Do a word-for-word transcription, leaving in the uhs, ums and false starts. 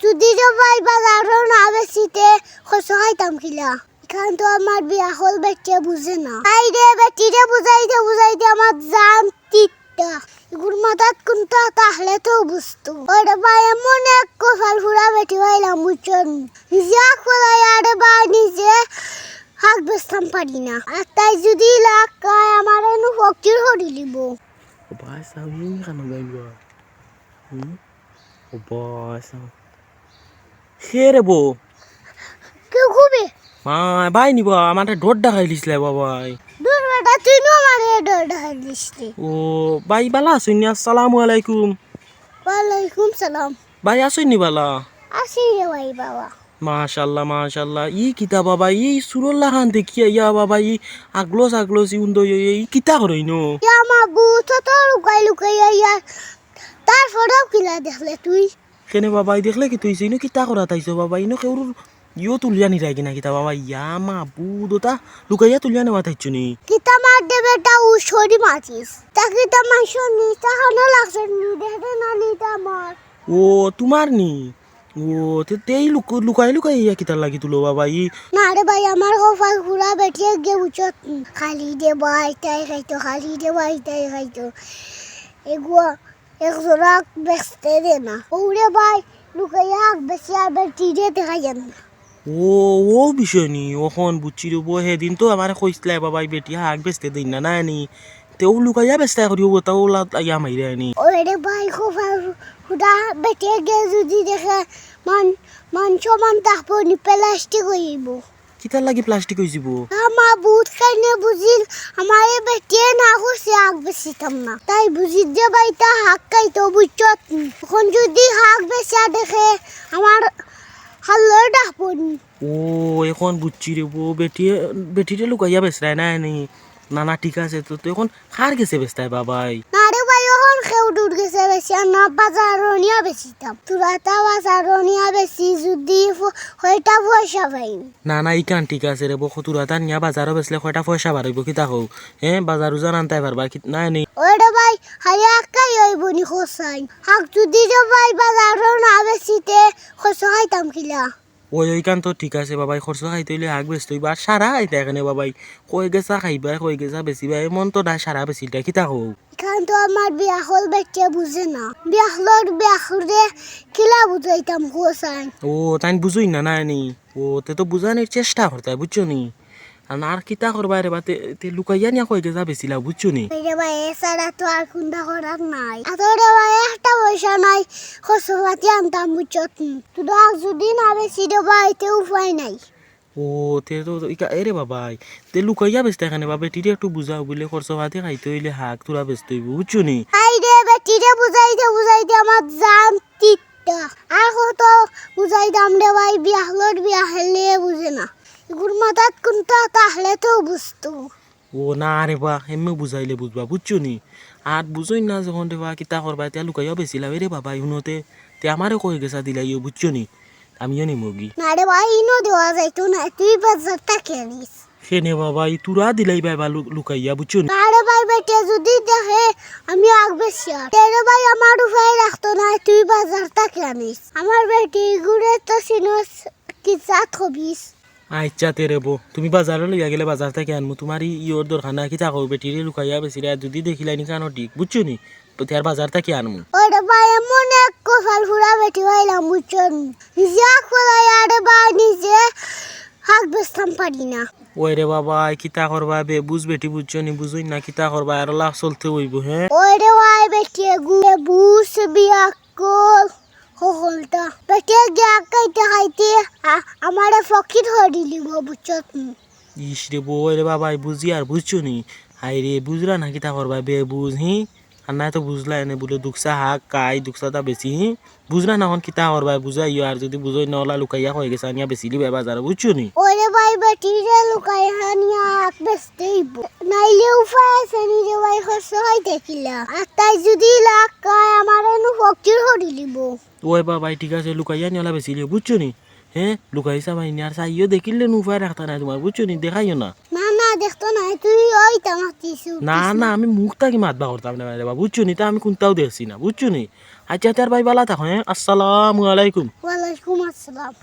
যুদি রে ভাই বাজারো না বেচিতে, খরচ খাইতাম কিলা? ইখান তো আমার বিয়াখল বেটিয়ে বুঝে না। তাই রে বেটিরে বুঝাইতে বুঝাইতে আমার জান তিতা। ইগুর মাথাত কুন্তা তাহলে তো বুঝতো। ওরে ভাই, এমন এক কপাল ফুরা বেটি পাইলাম, বুঝছো নি? নিজে আগ ফলাইয়া রে ভাই, নিজে হাক বেচতাম পারি না। আর তাই যুদি লাখায়, আমারে নু ফকির করি লিবো। ও ভাই, চাও, ইনি কেনে যাইবা? হুম? ও ভাই, চাও। কে রে বো? কেউ খুবই। মা, ভাই নি বা, আমারে ডর দেখাইলিছলে বাবাই। দূর বেটা, তুই নু আমারে ডর দেখাইলিছলে। ও, ভাই, বালা আছইন নি? আসসালামু আলাইকুম। ওয়ালাইকুম সালাম। ভাই, আছইন নি বালা? আছি রে ভাই বাবা। মাশাআল্লাহ, মাশাআল্লাহ। ই কিতা বাবা, ই চুরর লাখান দেখিয়া ইয়া বাবা, ই আগলস আগলস, ই উন্দো, ই, ই কিতা করইন? ইয়া মাবুদ, তো লুকাই লুকাই ইয়া, তারপরেও কিলা দেখলে তুই? কেনে বাবা, ই দেখলে কিতা অইছে? ইনো কিতা করাত আইছো বাবা? ইনো কেউর ইয়ো তুলিয়া নিরায় কিনা কিতা বাবা? ইয়া মাবুদ, ওতা লুকাইয়া তুলিয়া নেওয়াত আইছো নি? কিতা মাত দে বেটা, উশরি মাতিস। তা কিতা মানষর নি, তা খানো লাগছে নি, দেখে না নি তা আমার। ও, তুমার নি? ও, তে, তে ই লুক-, লুকাই লুকাই ইয়া কিতার লাগি তুলো বাবা ই? না রে ভাই, আমার কপাল ফুরা বেটিয়ে গে উচত। খালি দে ভাই তাই খাইতো, খালি দে ভাই তাই খাইতো। এগুয়া এক জোড়া আগ বেচতে দে না। ওরে ভাই, লুকাইয়া আগ বেচিয়া বেটিরে দেখাইয়ার না। ও, ও বিষয় নি, অখন বুঝছি রে বো, হেদিন তো আমারে কইছলায় বাবা, ই বেটিয়ে আগ বেচতে দেইন না, না নি? তে ও লুকাইয়া বেচতায় করি, ও তা ওলা ইয়া মাইরে আনি। ওরে ভাই, কপাল ফুরা বেটিয়ে গে যুদি দেখে, মান, মান সম্মান থাকবো নি, প্লাস্টিক অইবো। কিতার লাগি প্লাস্টিক অইযিবো? আমার বুঝ খাইনে বুঝিল, আমারে বেটিয়ে না করছে আগ বেচিতাম না। তাই বুঝির যে ভাই তা হাক খাইতো বুঝছত। অখন যুদি আগ বেচা দেখে, আমার হাল্লর ডাকবো নি। ও, অখন বুঝছি রে বো, বেটিয়ে, বেটিরে লুকাইয়া বেচরায় না নি? না, না, ঠিক আছে, তো, তো অখন কার গেছে বেচতায় বাবাই? না রে ভাই, অখন কেউর গেছে বেচিয়ার না, বাজারো নিয়া বেচিতাম। তুরাতা বাজারো নিয়া বেচি যুদি ফ-, কয়টা পয়সা পাইম। না, না, ইখান ঠিক আছে রে বো, তুরাতা নিয়া বাজারো বেচলে কয়টা পয়সা বার অইবো, কিতা কও? হে, বাজারো যান আনতায় পারবা, কি, না নি? ওরে ভাই, খালি একটাই অইবো নি খোসাইন। আগ যুদি রে ভাই বাজারো না বেচিতে, খরচ খাইতাম কিলা? ওই, ওইখান তো ঠিক আছে বাবাই, খরচ খাইতে অইলে আগ বেচতে অইবো। আর সারা খাইতা কেনে বাবাই, কয় গেছা খাইবায়, কয় গেছা বেচিবায়, এমন তো নায় সারা বেচিলতায়, কিতা কও? ইখান তো আমার বিয়াখল বেটিয়ে বুঝে না। বিয়াখলর বিয়াখলরে কিলা বুঝাইতাম খোসাইন। ও, তাইন বুঝইন না, না নি? ও, তে তো বুঝানির চেষ্টা করতায়, বুঝছো নি? আর না, আর কিতা করবায় রে বা, তে, তে লুকাইয়া নিয়া কয় গেছা বেচিলাও, বুঝছো নি? এই রে ভাই, এছাড়া তো আর কুন্তা করার নাই। আর তো রে ভাই, একটা পয়সা নাই, খরচ পাতি আনতাম, বুঝছত নি? তুরা যুদি না বেচি রে ভাই, তে উপায় নাই। ও, তে তো, তো ইকা, এ রে বাবাই, তে লুকাইয়া বেচতায় কেনে বা, বেটিরে একটু বুঝাও, বুলে খরচ পাতি খাইতে অইলে আগ তুরা বেচতে অইবো, বুঝছো নি? এই রে, বেটিরে বুঝাইতে বুঝাইতে আমার জান তিতা। আর কত বুঝাইতাম রে ভাই, বিয়াখলর বিয়াখলে বুঝে না। ইগুর মাথাত কুন্তা তাহলে তো বুঝতো। ও না রে বা, এমনে বুঝাইলে বুঝবা, বুঝছো নি? আর বুঝইন না যখন রে বা, কিতা করবায়, তে লুকাইয়া বেচিলাও, এ রে বাবাই, হুনো তে, তে আমারে কয় গেছা দিলাইও, বুঝছো নি? আমিও নিমুগি। না রে ভাই, ইনো দেওয়া যাইতো না, তুই বাজার থাকি আনিস। কেনে বাবাই, তুরা দিলাইবায় বা লু-, লুকাইয়া, বুঝছো নি? না রে ভাই, বেটিয়ে যুদি দেখে আমি আগ বেচিয়ার, তে রে ভাই আমার উপায় রাখতো না, তুই বাজার থাকি আনিস। আমার বেটিগুরে তো চিনস, কি জাত কবিস। আইচ্ছা তে রে বো, তুমি বাজারো লইয়া গেলে বাজার থাকি আনমু, তুমার ই-, ইয়র দরকার নাই, কিতা কও, বেটিরে লুকাইয়া বেচিরায়, আর যুদি দেখিলাইনি কানো ঠিক, বুঝছো নি? তে আর বাজার থাকি আনমু। ওরে ভাই, এমন এক কপাল ফুরা বেটি পাইলাম, বুঝছো নি? নিজে আগ ফলাইয়া রে ভাই, নিজে আগ বেচতাম পারি না। ওই রে বাবাই, কিতা করবায়, বেবুঝ বেটি, বুঝছো নি? বুঝইন না, কিতা করবায়, আর লাখ চলতে অইবো, হে? ওই রে ভাই, বেটিয়ে গু-, বেবুঝ, বিয়াখল, হকলতা। বেটিয়ে গিয়া খাইতে খাইতে আ-, আমারে ফকির করি লিবো, বুঝছত নি? ইস রে বো, ওই রে বাবাই, বুঝিয়ার, বুঝছো নি? হায় রে, বুঝরা না, কিতা করবায়, বেবুঝ, হি? আর নায় তো বুঝলা এনে বুলে দুকসা হাক খাই, দুকসাতা বেচি, হি? বুঝরা না অখন কিতা করবায়, বুঝাইও, আর যুদি বুঝইন না, অলা লুকাইয়া কয় গেছা আনিয়া বেচিলিবায় বাজারো, বুঝছো নি? ওরে ভাই, বেটিরে লুকাইয়া আনিয়া আগ বেচতে অইবো। নাইলে উপায় আছে নি রে ভাই, খরচ খাইতে কিলা? আর তাই যুদি লাখায়, আমারে নু ফকির করি লিবো। ওই বাবাই, ঠিক আছে, লুকাইয়া আনিয়া অলা বেচিলিও, বুঝছো নি? হে, লুকাইছা ভাই নি, আর চাইও দেখিলে নু উপায় রাখতা নায় তুমার, বুঝছো নি? দেখাইও না। না, না, দেখতো নায়, তুই ওই তামাক দিছু। না, না, আমি মুখ থাকি মাতবা করতাম না রে বা, বুঝছো নি? তা আমি কুন্তাও দেখছি না, বুঝছো নি? আইচ্ছা, তে আর ভাই বালা থাকো, হে? আসসালামু আলাইকুম। ওয়ালাইকুম ওয়ালাইকুম আসসালাম।